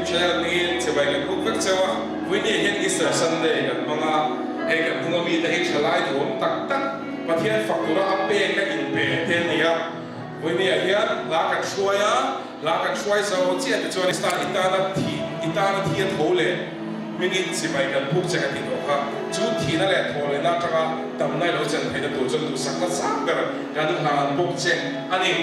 Channel hmingin chibai kan buk vek cheu a, Vawinia hian Easter Sunday kan hmang a, hei kan hnunga mite hi thalai duhawm tak tak Pathian fak tura a pek a inpe te a ni a, Vawinia hian hla kan hruai a, hla kan hruai zo chiah te chuan Krista i tana thi i tana thi a tho leh hmingin chibai kan buk che ka ti tawh kha, chu thihna leh thaw lehna atanga damna i lo chen theihna tur chuan duhsakna zak ber kan hlan bawk che a ni.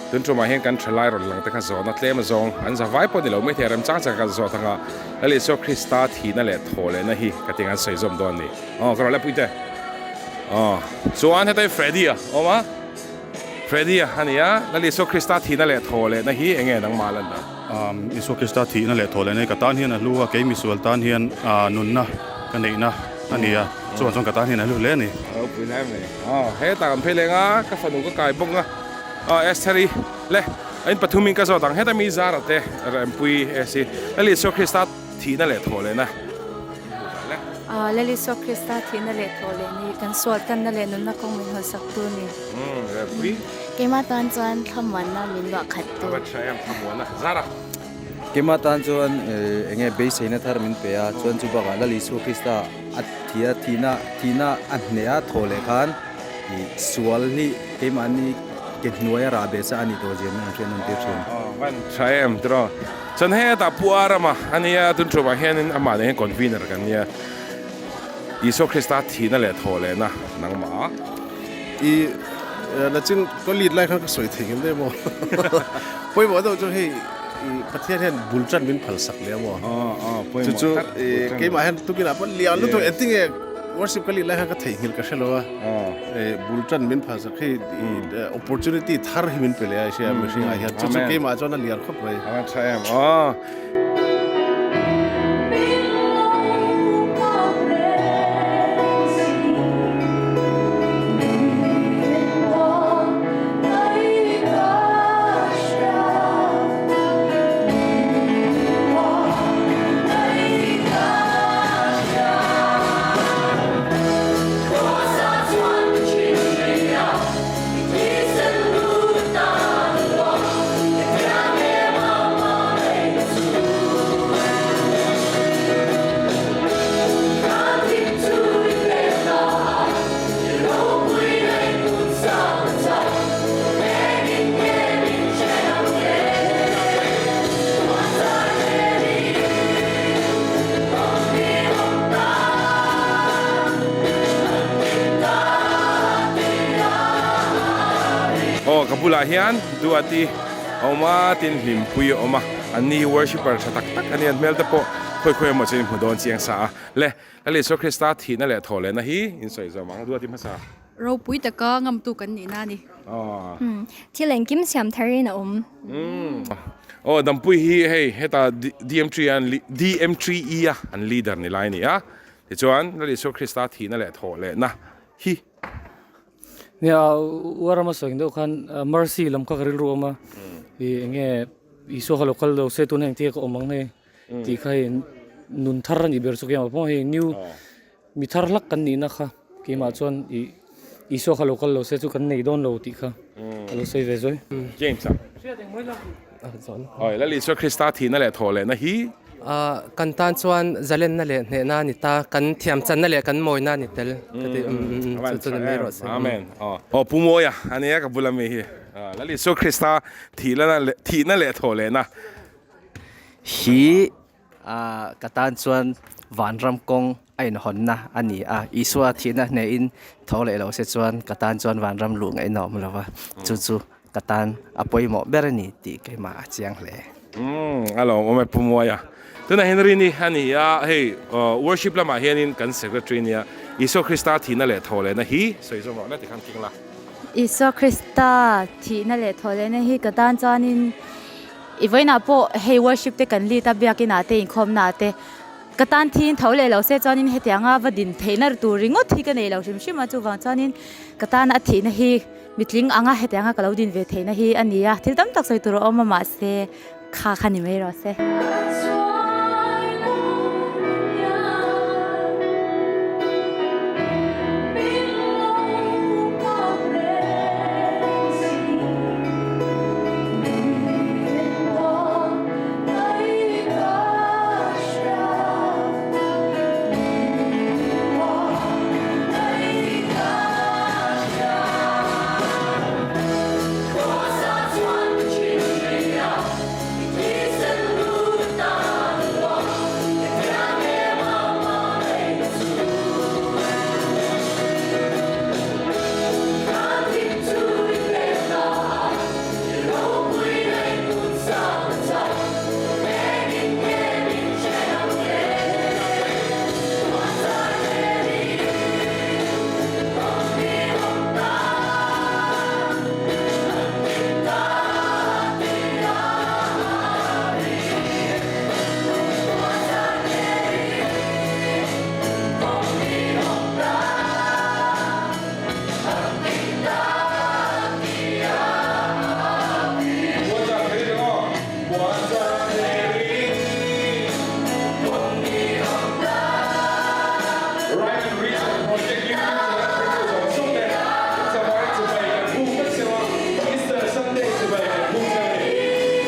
Tun tumah hian kan thalai rawn lang te kha zawhna tlem azawng an za vai pawh ni lo maithei a remchang chak kan zawh thanga Lal Isua Krista thihna leh thaw lehna hi ka ti ang an sawi zawm dawn a ni. Aw ka rawn la pui te. Aw chuan heta hi Freddy a awm a Freddy a ni a Lal Isua Krista thihna leh thaw lehna hi enge nangmah lan dan? Isua Krista thihna leh thaw lehna hi ka tan hian a hlu a, kei misual tan hian nunna ka neihna a ni a, chuvang chuan ka tan hian a hlu hle a ni. Ropui hle mai. Aw hetah kan phei leng a, ka fanu ka kai bawk a, aw Estheri le in pathumin ka zawt ang heta mi Zara te Rempui esi Lal Isua Krista thihna leh thaw lehna Lal Isua Krista thihna leh thaw leh ni kan sual tanna leh nunna kawng min hawn sak tu ni. Rempui. Keimah tan chuan thlamuanna min luah khat tu. A va tha em thlamuanna. Zara. Keimah tan chuan enge beiseina thar min pe a, chuan chu bakah Lal Isua Krista a thih a thihna thihna a hneh a thaw leh khan ih sual hi keimahni ke hnuaia rah beh sa a nih tawh zia min an hriat nawn tir thin. Van tha em tiraw. Chuan hetah Pu Arama a nia tun ṭumah hianin amah nen hian convener kan nia. Isua Krista thihna leh thaw lehna nangmah. I la chin ka lead lai khan ka sawi thei ngem daih maw? Pawimawh deuh chu hei i Pathian hian bul tan min phal sak leh a maw? Chu chu keimah hian tukinah pawh lian lutuk engtinge worship ka lead lai khan ka theihnghilh ka hre lo a, bul tan min phal sak hei opportunity thar hi min pe leh a i hria mihringah hian chu chu keimah chuan a lian khawp mai. A va tha em aw. Aw ka bulah hian Duati a awm a tin Hlimpuii a awm a an ni worshipper tha tak tak a ni an hmel te pawh khawi khawi emaw chu in hmu dawn chiang sa a le Lal Isua Krista thihna leh thawh lehna hi in sawi zawm ang Duati hmasa. Ropui taka ngamtu kan nihna a ni. Thil engkim siam tharin a awm. Aw Dampui hi hei heta DM3 an DM3E a an leader ni lai a ni a. Tichuan Lal Isua Krista thihna leh thawh lehna hi. Nia uarama sawi deuh khan mercy lam kha ka rilru awm a i enge Isua kha lo kal lo se tuna engtia ka awm ang hei tih kha hei nun thar a nih ber chu keimah pawh hei new mi thar hlak kan nihna kha keimah chuan i Isua kha lo kal lo se chu kan nei dawn lo tih kha a lo sawi ve zawi. James a. Awi Lal Isua Krista thihna leh thawh lehna hi. Kan tan chuan zalenna leh hnehna a ni ta, kan thiamchanna leh kan mawina a ni tel ka ti. Chu chu ni mai rawh se. Amen. Aw Pu Mawia a nia ka bula mi hi. Lal Isua Krista thihna leh thawh lehna. Hi Ka tan chuan vanram kawng a inhawnna a ni a, Isua thihna hnehin tho leh lo se chuan ka tan chuan vanram luh ngaihna a awm lo va, chu chu ka tan a pawimawh ber a ni tih keimah a chiang hle. Umm a lawmawm e Pu Muaia. Tunah hian Rini a ni a, hei worship lamah hianin kan secretary nia Isua Krista thihna leh thawhlehna hi sawi zawm rawh la tikhan keng la. Isua Krista thihna leh thawhlehna hi ka tan chuanin I vawiinah pawh hei worship te kan lead a, biakin ah te inkhawmna ah te ka tan thiin tho leh lo se chuanin hetianga va din theihna tur ringawt hi ka nei lo hrim hrim a, chuvang chuanin ka tan a thihna hi mitling anga hetianga ka lo din ve theihna hi a ni a, thil tam tak sawi tur a awm a mahse kha kha ni mai rawh se.